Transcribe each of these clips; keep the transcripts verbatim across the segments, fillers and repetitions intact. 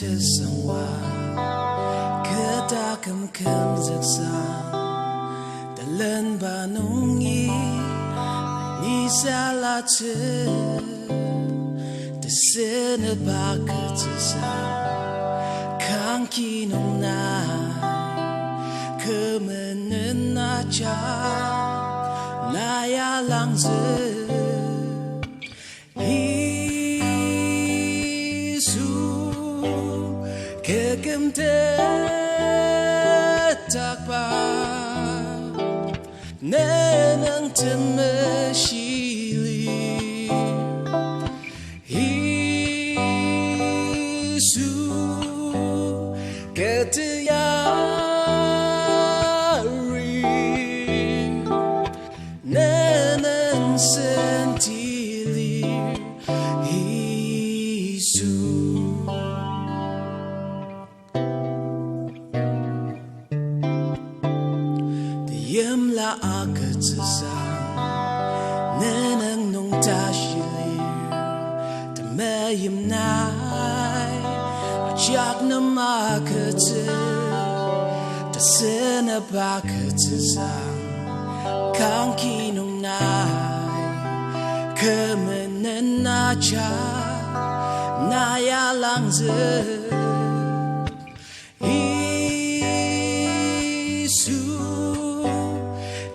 Tesangwa, kü taküm kümzüksa, talenba nungi, ni salatsü, teseneba ketsüsa, kangki nung nai, kü menen ajak, nai alangzü. Yisu, kü kümtetakba, ne nüng temeshi lir. Yisu, kü teyari, ne nüng senti lir, Yisu. Teimla agütsüsa, ne nüng nung tashi lir, temeim nai, ajak nem agütsü, teseneba ketsüsa, kangki nung nai, kü menen ajak, nai alangzü. Yisu,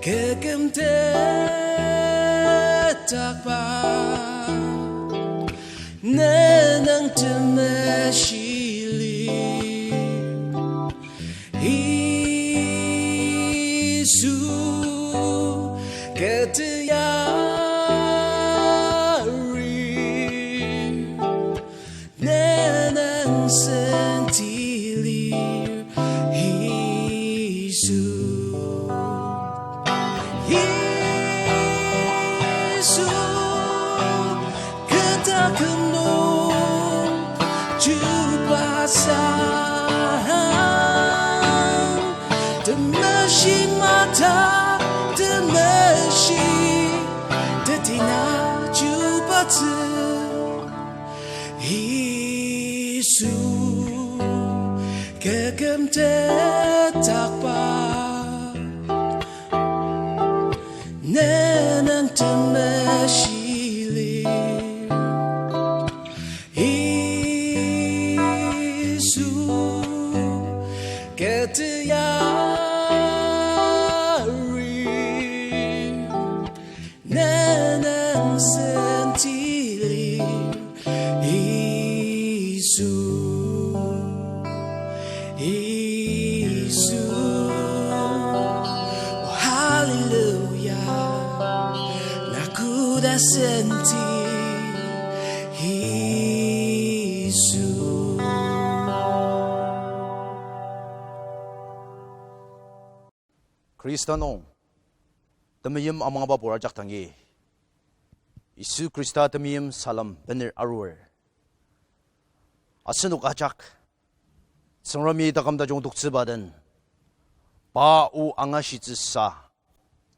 kü kümtetakba, ne nüng temeshi lir. Yisu, kü teyari, ne nüng senti lir, Yisu. Yisu, kü taküm nung chuba sang, temeshi mata, temeshi teti na chubatsü. Yisu, kü kümtetakba, ne nüng temeshi lir. Yisu, kü teyari, ne nüng senti lir, Yisu, Yisu. Oh, hallelujah. Na koda senti, Yisu. Khrista nung temeim amangba pur ajak dangi, Yisu Khrista temeim salem bener arur. Asenok ajak Tsüngremi taküm tajung toktsüba den, pa o angashitsüsa,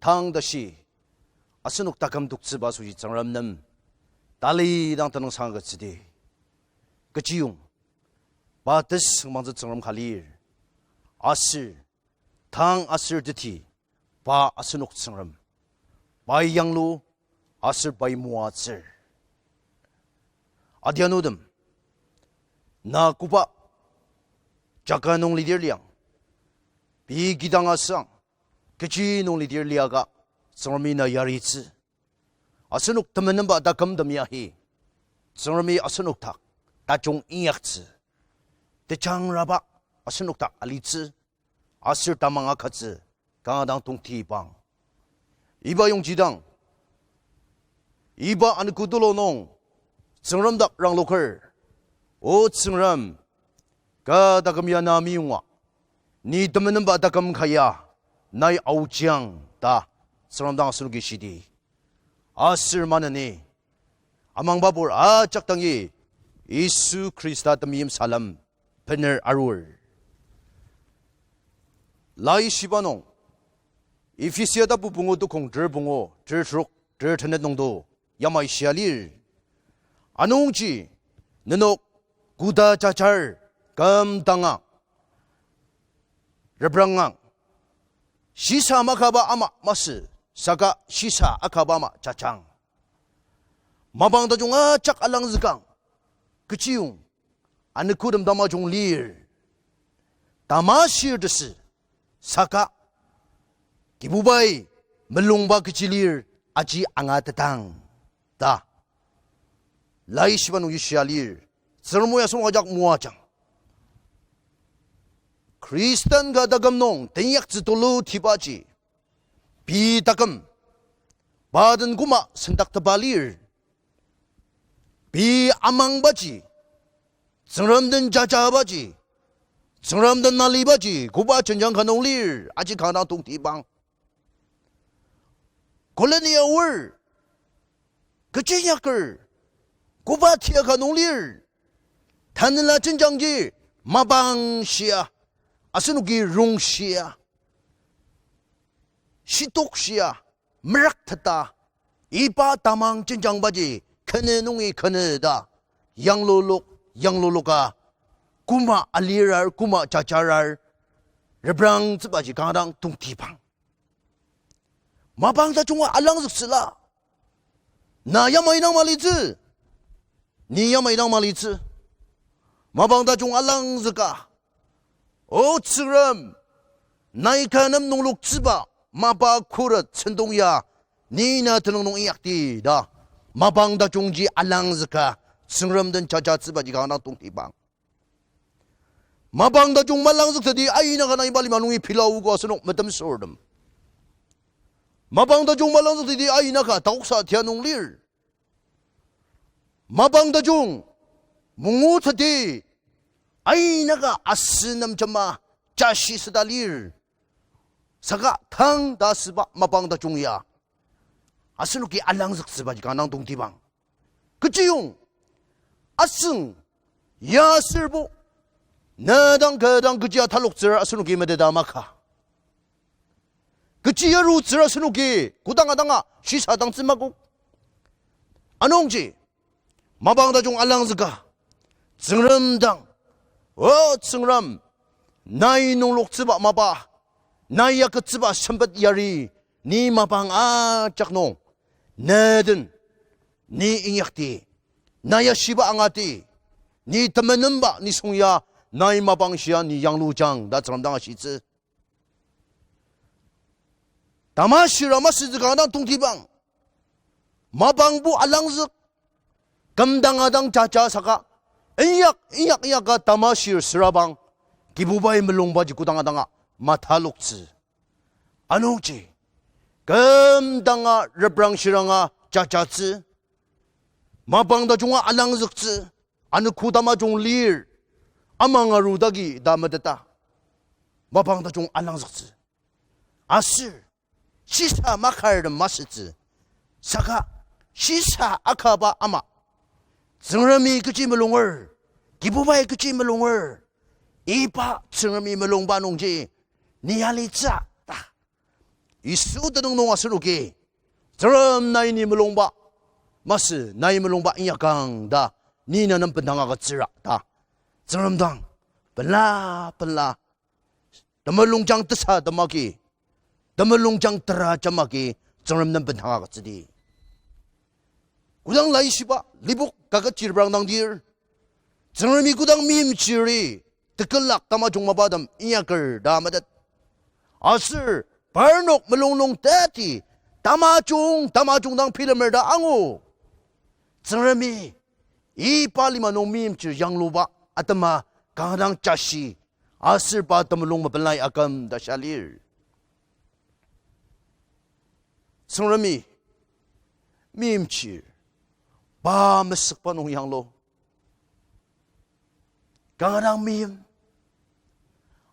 tang tashi asenok taküm toktsüba asoshi Tsüngrem nem talidang tenüngsang agütsüdi. Kechiyong pa tesüngmangtsü Tsüngrem ka lir, aser tang aser teti pa asenok Tsüngrem, pai yanglu aser pai moatsür. Adianutem, na koba jaka nung lidir liang, pei kidang asang, kechi nung lidir liaka, Tsüngremi na yaritsü. Asenok temenenba takümtem ya hi, Tsüngremi asenok dak tajung inyaktsü, tejangraba asenok dak alitsü, aser tamang agütsü, kanga dang tongtibang. Iba yongjidang, iba anogo tulu nung, Tsüngrem dak rangloker, O Tsüngrem, kü taküm ya na meyonga, ni temenenba taküm ka ya nai aochiang ta Tsüngrem dang asenoki shidi. Aser maneni amangba pur ajak dangi Yisu Khrista temeim salem bener arur. Laishiba nung Ephesia tapu pungu tukong ter pungu ter trok ter tenet nungdo yamai shia lir. Anungji nenok koda jajar küm dangang, reprangang, shisa makaba ama masü, saka shisa akaba ama jajang. Mapang tajung ajak alangzükang, kechiyong anogotem tamajung lir, tamashir tesü, saka Kibubai mulungba kechi lir aji angatetang ta laishiba nung yishia lir. Tsüngrem o ya asenok ajak moajang. Khristan ka taküm nung teinyaktsü tulu tibaji, pei taküm, pa den koma sendaktepa lir, pei amangbaji, Tsüngrem den jajabaji, Tsüngrem den nalibaji koba jenjang ka nung lir aji kanga dang tongtibang. Koleni aor, kechi inyaker, koba tia ka nung lir, tanela jenjangji mapang shia, asenoki rongshia, shitokshia, merakteta, iba tamang jenjangbaji kene nungi kene ta, yanglulok, yanglulok a, koma alirar, koma jajarar, reprangtsübaji kanga dang tongtibang. Mapang tajung alangzüktsüla. Na yamai dang malitsü. Ni yamai dang malitsü. Mapang tajung alangzüka, O Tsüngrem, nai ka nem nungloktsüba mapa khuret sentong ya, ni na tenüng nung inyakti ta, mapang tajungji alangzüka, Tsüngrem den jajatsübaji kanga dang tongtibang. Mapang tajung malangzükteti aina ka nai iba lima nungi pila ogo asenok metemsürtem. Mapang tajung malangzükteti aina ka taoksa tia nung lir. Mapang tajung mangutsüti aina ka asü nemjema jashi süda lir. Saka tang ta asüba mapang tajung ya asenoki alangzüktsübaji kanga dang tongtibang. Kechiyong, asüng, ya aserbo, ne dang kü dang kechi ataloktsür asenoki meteta maka. Kechi arutsür asenoki kodanga danga shisa dangtsü makok. Anungji, mapang tajung alangzüka, Tsüngrem dang, O Tsüngrem, nai nungloktsüba mapa, nai yaketsüba sempet yari, ni mapang ajak nung, ne den, ni inyakti, nai yashiba angati, ni temenemba nisung ya, nai mapang shia ni yanglujang ta Tsüngrem dang ashitsü. Tamashira masütsü kanga dang tongtibang. Mapangbo alangzük, kümdanga dang jaja saka, inyak, inyak, inyaka tamashir sürabang, Kibubai mulungbaji kodanga danga mataloktsü. Anungji, kümdanga reprang shiranga jajatsü, mapang tajunga alangzüktsü, anogo tamajung lir, amang arudagi ta meteta, mapang tajung alangzüktsü. Aser, shisa makartem masütsü. Saka, shisa akaba ama, Tsüngremi kechi mulunger, Kibubai kechi mulunger, iba Tsüngremi mulungba nungji, ni alitsü ta Yisu tenüng nung asenoki, Tsüngrem nai ni mulungba masü, nai mulungba inyakang ta, ni na nem bendang agütsüra ta, Tsüngrem dang pela, pela, temulungjang tesa temaki, temulungjang tera temaki, Tsüngrem nem bendang agütsüdi. Kodang laishiba, lipok kaket chirprang dang dir, Tsüngremi kodang meimchiri, tekülak tamajung mapatem inyaker ta metet. Aser, parnok mulung nung teti, tamajung, tamajung dang bilemer ta angu. Tsüngremi, iba lima nung meimchir yangluba atema kanga dang jashi, aser pa temulung mepelai aküm ta shia lir. Tsüngremi meimchir, pa mesükba nung yanglu. Kanga dang meim,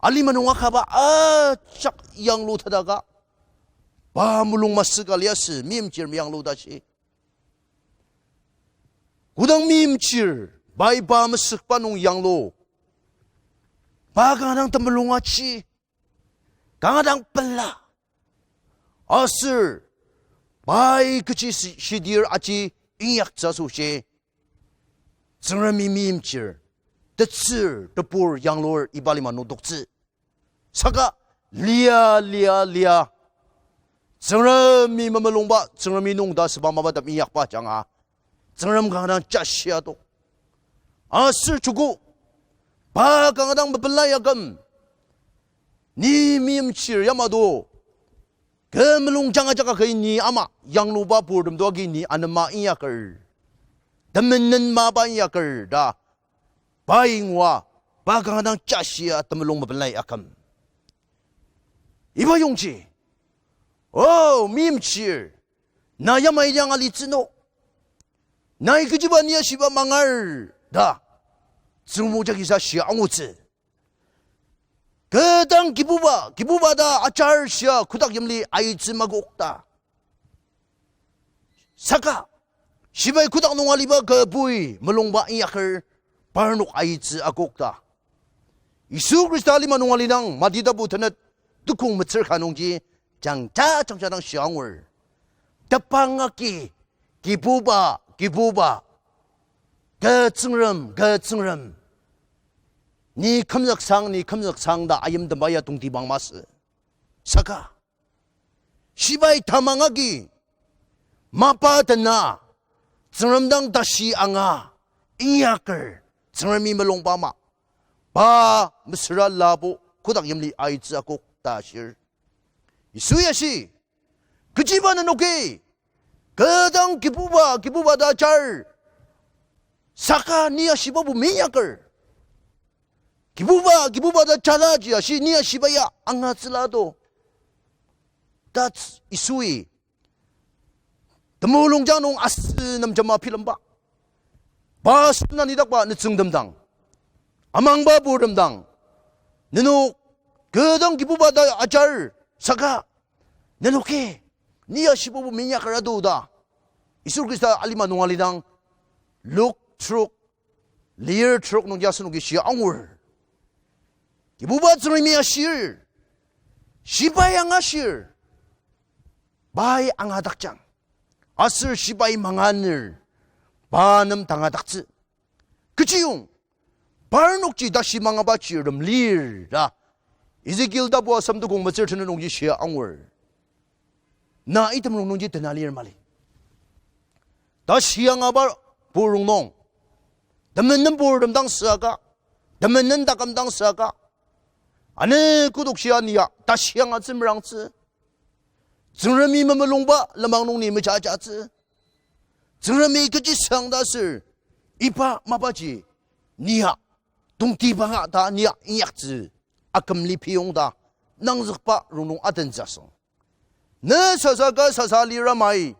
alima nung akaba ajak yanglu tadaka, pa mulung masüka liasü meimchir meyanglu ta shi. Kodang meimchir, pai pa mesükba nung yanglu, pa kanga dang temulung aji, kanga dang pela, aser pai kechi shi-, shidir aji inyaktsü asoshi, Tsüngremi meimchir, tetsür, tebur, yanglur, iba lima nung toktsü. Saka lia, lia, lia. Tsüngremi memulungba, Tsüngremi nung ta süba mapatem inyakba ajanga, Tsüngrem kanga dang jashia tok. Aser chuku, pa kanga dang mepelai aküm. Ni meimchir yamado. Kü mulungjang ajak agi ni ama yangluba purtem to agi ni anema inyaker. Temenen mapa inyaker ta. Pa ingua, pa kanga dang jashia temulung mepelai aküm. Iba yongji, o, meimchir, na yamai liang alitsü no. Nai kechiba ni ashiba mangar ta. Tsüngrem o jagi sa shia angutsü. Kü dang Kibuba, Kibuba ta ajar shia kotak yimli aitsü makok ta. Saka, shibai kotak nung aliba kübui mulungba inyaker parnok aitsü akok ta. Yisu Khrista alima nung alidang Mati tapu tenet tukong metsür ka nungji jangja jangja dang shia angur. Tepang agi, Kibuba, Kibuba, kü Tsüngrem, kü Tsüngrem, ni kümzüksang, ni kümzüksang ta ayimtemba ya tongtibang masü. Saka shibai tamang agi, mapa dena, Tsüngrem dang tashi anga inyaker, Tsüngremi mulungba ama, pa mesüra labo kotak yimli aitsü akok ta shir. Yisui ashi, kechiba nenoki, kü dang Kibuba, Kibuba ta ajar, saka ni ashibabu meinyaker. Kibuba, Kibuba ta ajalaji ashi ni ashiba ya angatsüla to. That's Yisui temulungjang nung asü nemjema bilemba. Pa süna nidakba nütsüngtem dang, amangba purtem dang, nenok kü dang Kibuba ta ajar, saka nenoki ni ashibabu meinyaker ado ta Yisu Khrista alima nung alidang Luk trok, lir trok nungji asenoki shia angur. Kibuba Tsüngremi ashir, shibai angashir, pai angadakjang. Aser shibai manganer, pa nem tangadaktsü. Kechiyong, parnokji tashi mangaba chirtem lir ta Ezekiel tapu asem tukong metsür tenet nungji shia angur. Na item rongnungji tena lir mali. Tashi angaba pur rongnung, temenen purtem dang süaka, temenen taküm dang süaka, ane kudok shia nia tashi angatsü merangtsü. Tsüngremi memulungba lenmang nung ni mejajatsü. Tsüngremi kechi süang ta aser, iba mapaji nia tongtibanga ta nia inyaktsü akümli piyong ta nangzükba rongnung adentsü asüng. Ne sasa ka sasa lira mai,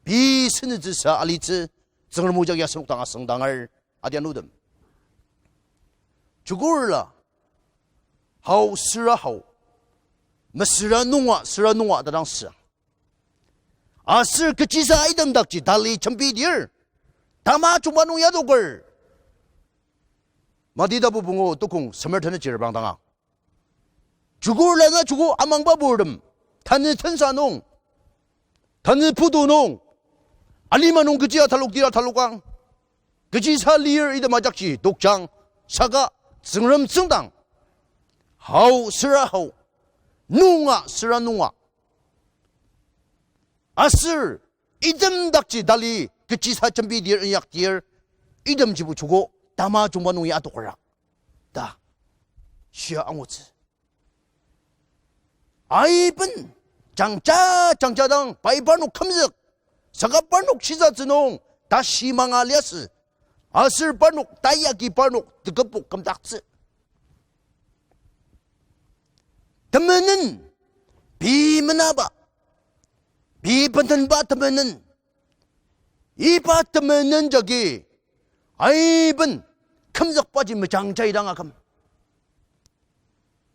pei senütsüsa alitsü, Tsüngrem o jagi asenok dang asüngdanger adianutem. Chukurla, hao süra hao, mesüra nunga süra nunga ta dang süa. Aser kechisa item dakji tali jembidir, tamajungba nung yadoker. Mati tapu pungu tukong semer tenet ji reprang danga, chukurla na chuku amangba purtem, tanü tensa nung, tanü putu nung, alima nung kechi atalokdir atalokang, kechisa lir item ajakji tokjang, saka Tsüngrem tsüngdang, hao süra hao, nunga süra nunga. Aser item dakji tali kechisa jembidir inyakdir, itemjibo chuku tamajungba nung ya adokra ta shia angutsü. Aiben jangja jangja dang pai parnok kümzük, saka parnok shisatsü nung tashi manga liasü, aser parnok tayagi parnok tekübok kümdaktsü. Temenen, pei menaba, pei bendenba temenen, iba temenen jagi aiben kümzükbaji mejangjaidang aküm.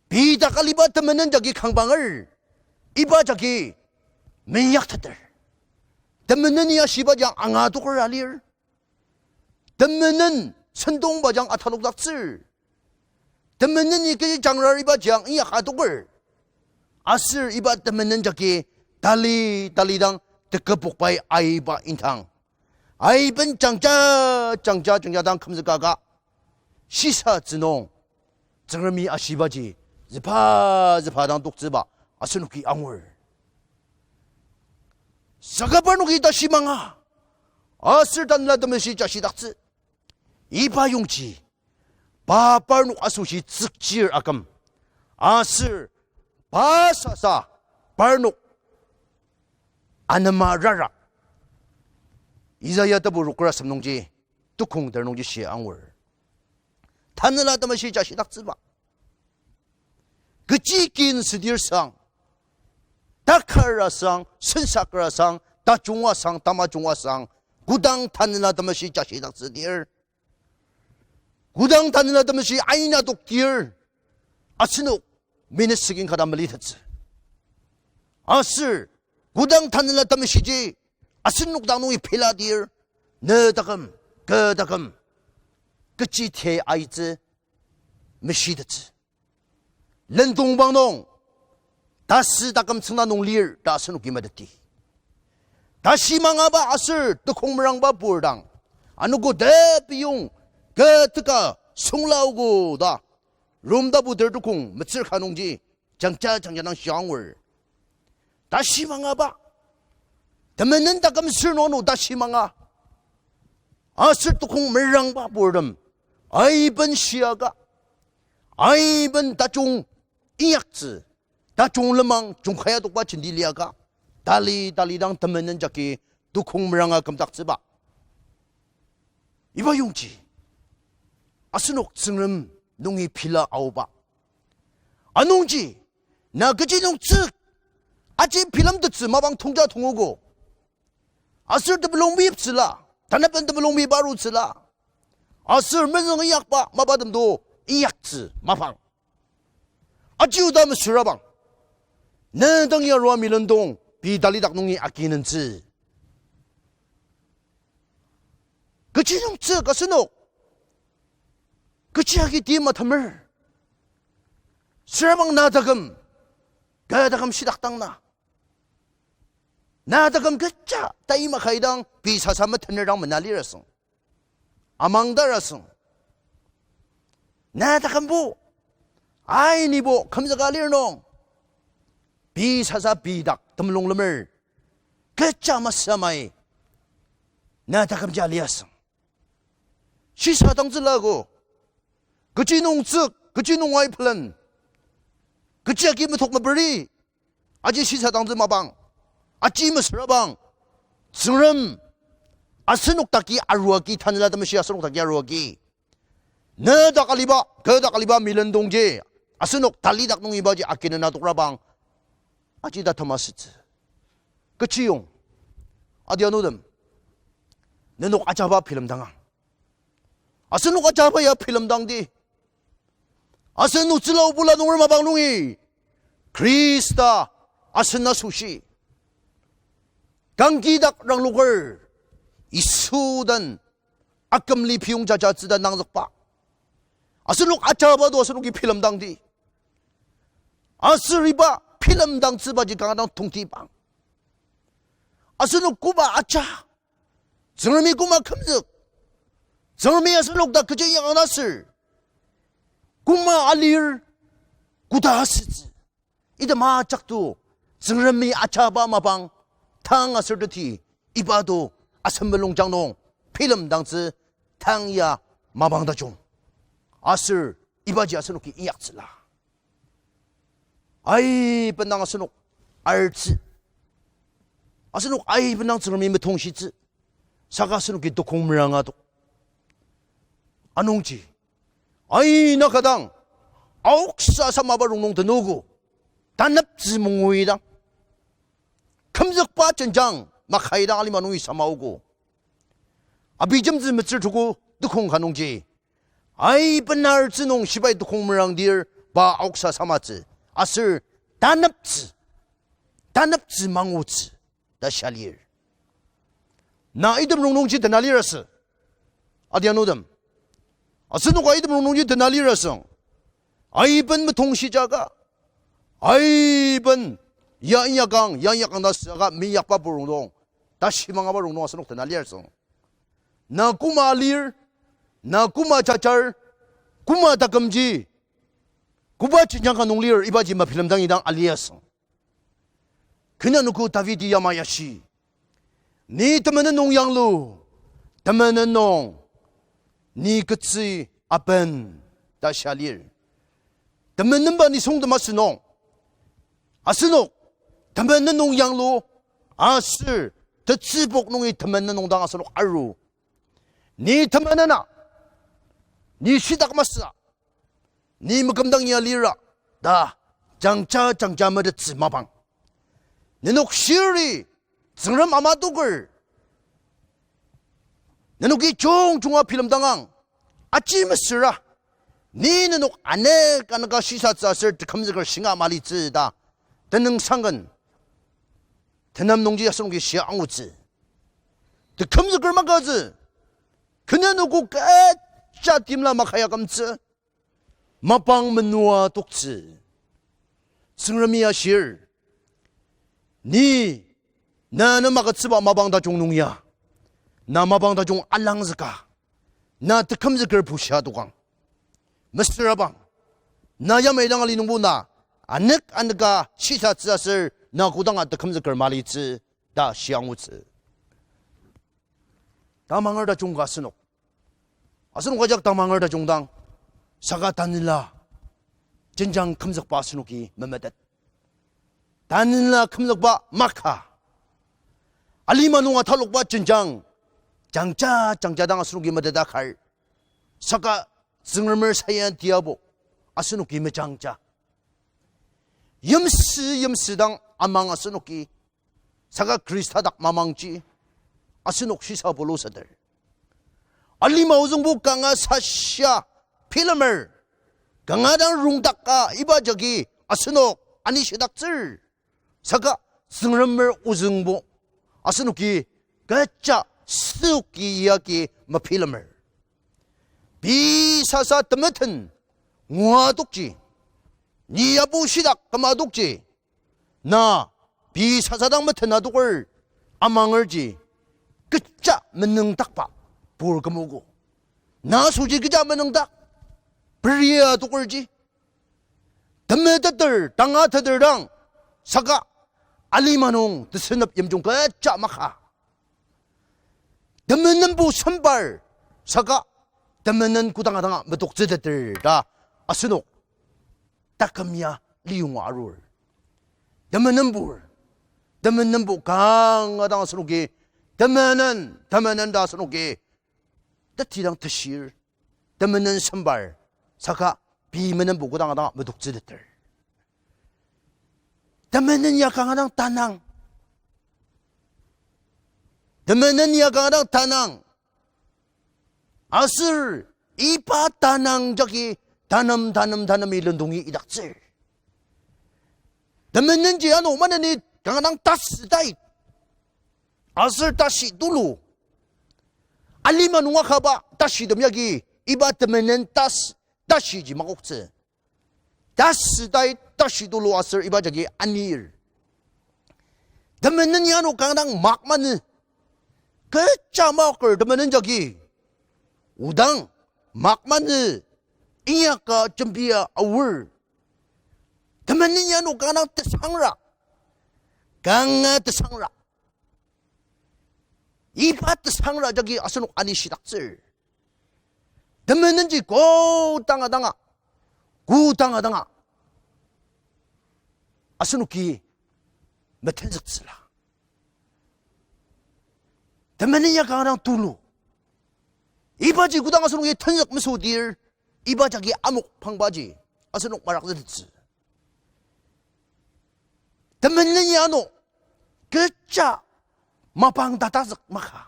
Pei dak aliba temenen jagi kangbanger, iba jagi meinyakteter. Temenen ya shiba jang angadoker alir. Temenen sentongba jang atalokdaktsür. Temenen ike jangrar iba jang inyak adoker. Aser iba temenen jagi tali talidang tekübokbai aiba indang, aiben jangja jangja jangja dang kümzükaka, shisatsü nung, Tsüngremi ashibaji, züba, züba dang toktsüba, asenoki angur. Saka parnoki tashi manga, aser Tanela Temeshi jashidaktsü. Iba yongji, pa parnok asoshi tsükchir aküm, aser pa sasa parnok anema rara. Isaiah tapu rokra sem nungji, tukong ter nungji shi angur. Tanela Temeshi jashidaktsüba. Kechi kin südir sang, takar asang, sensaker asang, tajung asang, tamajung asang, kodang Tanela Temeshi jashidaktsüdir, kodang Tanela Temeshi aina toktir, asenok minute second kada melitettsü. Aser kodang Tanela Temeshiji asenok dang nungi piladir, ne taküm, kü taküm, kechi te aitsü meshitettsü. Lendong bang nung, tasü taküm tsüngda nung lir ta asenoki meteti. Tashi mangaba aser tukong merangba purdang, anogo tepiyong kü teka sunglaogo ta, Rom tapu ter tukong metsür ka nungji, jangja jangja dang shi angur. Tashi mangaba, temenen taküm sür nung ano tashi manga, aser tukong merangba purtem, aiben shiaka, aiben tajung inyaktsü, tajung lenmang jungkaya tokba jenti liaka, tali tali dang temenen jagi tukong meranga kümdaktsüba. Iba yongji, asenok Tsüngrem nungi pila aoba. Anungji, na kechi nung tsük, aji bilemtettsü mapang tongja tongogo. Aser tepelong meyiptsüla, tanaben tepelong meyipa arutsüla, aser mezüng inyakba mapatem to inyaktsü mapang, aji oda mesürabang, ne dang ya arua milendong pei talidak nungi akinentsü. Kechi nung tsük asenok, kechi agi ti matemer. Sürabang na taküm, kü taküm shidak dang na, na taküm kecha tai makaidang pei sasa metener dang mena lir asüng, amangdar asüng, na takümbo, ainibo kümzüka lir nung, pei sasa pei dak temulung lemer, kecha masü amai, na takümji ali asüng. Shisadangtsülago, kechi nung tsük, kechi nung aipelen, kechi agi metok meperi, aji shisadangtsü mapang, aji mesürabang, Tsüngrem asenok daki aruagi, Tanela Temeshi asenok daki aruagi, ne dak aliba, kü dak aliba milendongji, asenok talidak nung ibaji akinena tokrabang, aji tatem asütsü. Kechiyong, adianutem, nenok ajaba bilemdangang. Asenok ajaba ya bilemdangdi, asen otsüla obula nunger mapang nungi Khrista asen asoshi kangkidak rangloker, Yisu den akümli piyong jajatsü ta nangzükba, asenok ajaba to asenoki bilemdangdi. Aser iba bilemdangtsübaji kanga dang tongtibang. Asenok koba aja, Tsüngremi koma kümzük, Tsüngremi asenok dak kechi inyakang aser koma alir, koda asütsü, item ajak to Tsüngremi ajaba mapang tang aser teti, iba to asen mulungjang nung bilemdangtsü tang ya mapang tajung. Aser ibaji asenoki inyaktsüla. Aiben dang asenok artsü. Asenok aiben dang Tsüngremi metongshitsü. Saka asenoki tukong meranga tok. Anungji, aina kadang aoksa samaba rongnung tenogo, taneptsü mungui dang, kümzükba jenjang makai dang alima nungi samaogo. Abijemtsü metsür tuko tukong ka nungji, aiben artsü nung shibai tukong merangdir pa aoksa samatsü, aser taneptsü, taneptsü mangutsü ta shia lir. Na item rongnungji tena lir asü, adianutem, asenoka item rongnungji tena lir asüng, aiben metongshijaka, aiben ya inyakang, ya inyakang ta süaka meinyakba purong dong, tashi mangaba rongnung asenok tena lir asüng. Na koma alir, na koma jajar, koma takümji, koba jenjang ka nung lir ibaji mabilemdang idang aliasü. Kena nogo Davidi yamai ashi, ni temenen nung yanglu, temenen nung ni ketsü aben ta shia lir. Temenenba nisungtem asünung, asenok temenen nung yanglu, aser tetsübok nungi temenen nung dang asenok aru. Ni temenena, ni shitak masü, ni mekümdang ya lira ta jangja jangja metettsü mapang, nenok shiri Tsüngrem ama toker, nenoki jungjunga bilemdangang, aji mesüra, ni nenok anek aneka shisatsü aser tekümzüker shinga malitsü ta tenüngsangken tenem nungji asenoki shia angutsü. Tekümzüker makatsü, kena nogo kecha timla makaya kümtsü, mapang menua toktsü. Tsüngremi ashir, ni na nem agütsüba mapang tajung nung ya, na mapang tajung alangzüka, na tekümzüker bushia tokang. Mesüra bang, na yamai dang ali nungbo na anek aneka shisatsü aser na kodanga tekümzüker malitsü ta shia angutsü. Tamanger tajung ka asenok, asenok ajak tamanger tajung dang, saka tanela jenjang kümzükba asenoki memetet. Tanela kümzükba maka, alima nung atalokba jenjang jangja jangja dang asenoki meteta kar, saka Tsüngremer sayan tiabo asenoki mejangja. Yimsü yimsü dang amang asenoki, saka Khrista dak mamangji asenok shisa buluseter. Alima ozüngbo kanga sashia bilemer, kanga dang rongdaka iba jagi asenok anishidaktsür. Saka Tsüngremer ozüngbo asenoki kecha süoki yagi mebilemer. Pei sasa temeten ngua adokji, ni yabo shitak küma adokji, na pei sasa dang meten adoker amangerji kecha menüngdakba pur kümogo. Na asoshi kecha menüngdak, peria adokerji temeteter, tangateter dang, saka alima nung tesünep yimjung kecha maka. Temenenbo sembar, saka temenen kodanga danga metoktsüteter ta asenok taküm ya liyonga arur. Temenenbur, temenenbo kanga dang asenoki temenen, temenen ta asenoki teti dang teshir, temenen sembar, saka pei menenbo kodanga danga metoktsüteter. Temenen ya kanga dang tanang. Temenen ya kanga dang tanang. Aser iba tanang jagi tanem, tanem, tanemi lendongi idaktsür. Temenenji ano maneni kanga dang tasütai, aser tashi tulu. Alima nung akaba tashitem yagi iba temenen tas-, tashiji makoktsü. Tasütai tashi tulu aser iba jagi anir. Temenen ya ano kanga dang mak manü. Kecha maker temenen jagi. Odang mak manü inyaka jembia aor. Temenen ya ano kanga dang tesangra. Kanga tesangra. Iba tesangra jagi asenok anishidaktsür. Temenenji kodanga danga, kodanga danga asenoki metenzüktsüla. Temenen ya kanga dang tulu. Ibaji kodang asenoki tenzük mesüdir, iba jagi amok pangbaji asenok marakzütettsü. Temenen ya ano kecha mapang tatakzük maka.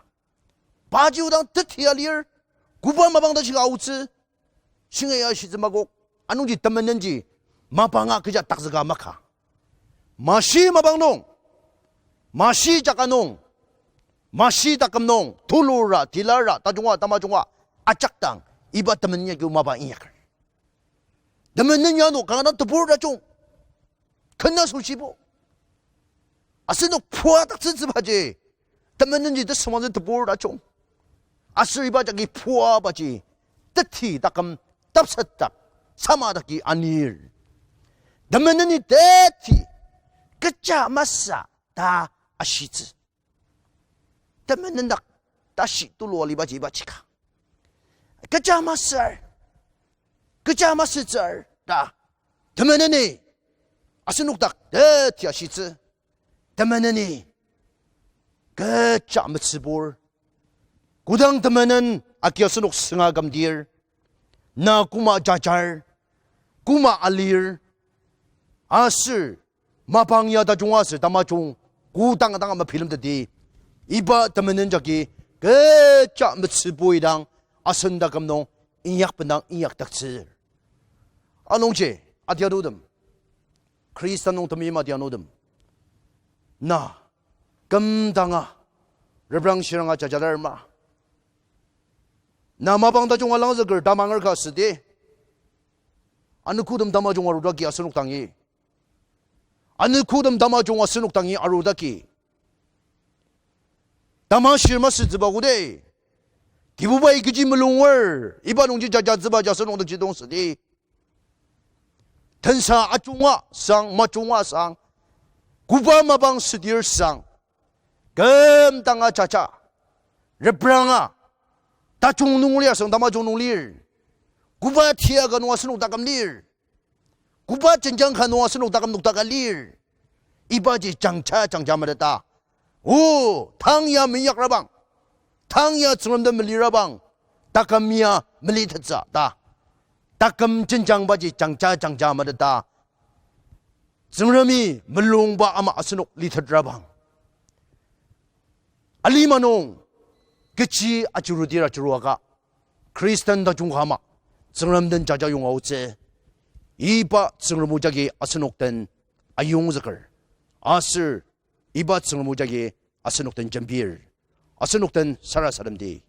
Paji odang teti alir, koba mapang ta shiga aotsü, shinga ya shitsü makok, anungji temenenji mapanga kecha takzüka maka. Mashi mapang nung, mashi jaka nung, mashi taküm nung, tulura, tilara, tajunga, tamajunga, ajak dang, iba temenen ya kio mapa inyaker. Temenen ya ano kanga dang tebur tajung, kena soshibo. Asenok pua taktsütsübaji, temenenji tesüngmangtsü tebur tajung. Aser iba jagi puabaji, teti taküm tapsetdak, samadaki anir. Temeneni teti, kecha masü ta ashitsü. Temenen dak tashi tulu alibaji iba chika. Kecha masür, kecha masütsür ta. Temeneni asenok dak teti ashitsü. Temeneni kecha metsübur. Kodang temenen agi asenok sünga kümdir, na koma jajar, koma alir, aser mapang ya tajung aser tamajung kodang dang ama bilemteti, iba temenen jagi kecha metsübur idang asen taküm nung inyak bendang inyakdaktsür. Anungji, adianutem, Khrista nung temeim adianutem, na kümdanga reprang shiranga jajatar ma? Na mapang tajunga langzüker tamanger ka südi, anogotem tamajung arudaki asenok dangi, anogotem tamajung asenok dangi arudaki, tamashir masütsüba kodi, Kibubai kechi mulunger, iba nungji jajatsübaji asenok dakji dong südi. Tensa ajunga sang, majunga sang, koba mapang südir sang, kümdanga jaja, repranga, tajung nung lir sang tamajung nung lir, koba tia ka nung asenok taküm lir, koba jenjang ka nung asenok taküm nokdaka lir, ibaji jangja jangja meteta. O, tang ya minyakrabang, tang ya Tsüngrem den melirabang, taküm ya melitettsü ta, taküm jenjangbaji jangja jangja meteta. Tsüngremi mulungba ama asenok litetrabang, alima nung kechi achirudir achiruaka, Khristan tajung ka ama Tsüngrem den jaja yonga aotsü. Iba Tsüngrem o jagi asenok den ayongzüker, aser iba Tsüngrem o jagi asenok den jembir, asenok den sarasademdi.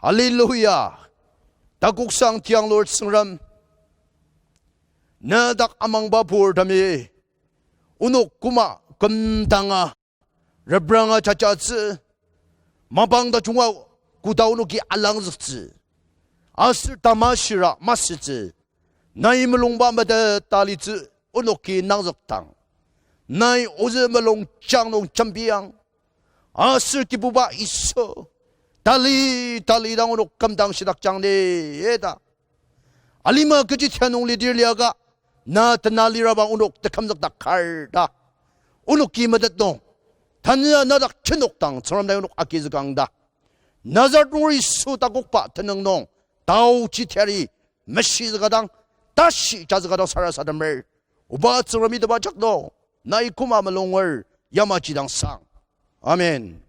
Hallelujah. Takoksang tianglur Tsüngrem, ne dak amangba pur tami, onok koma kümdanga repranga jajatsü, mapang tajunga koda onoki alangzüktsü, aser tamashira masütsü, nai mulungba meteta litsü onoki nangzükdang, nai ozü mulungjang nung jembiang. Aser Kibuba Yisu, tali, tali dang onok kümdang shidakjang ni ta. Alima kechi tia nung lidir liaka, na tena lirabang onok tekümzükdak kar ta, onoki metet nung, tanü na dak jenokdang Tsüngrem nai onok agizükang ta, Nazaret nunger Yisu takokba tenüng nung, taochi tiari meshizükadang, tashi jazükadang sarasademer. Oba Tsüngremi tebajak nung, nai koma mulunger, yamaji dang sang. Amen.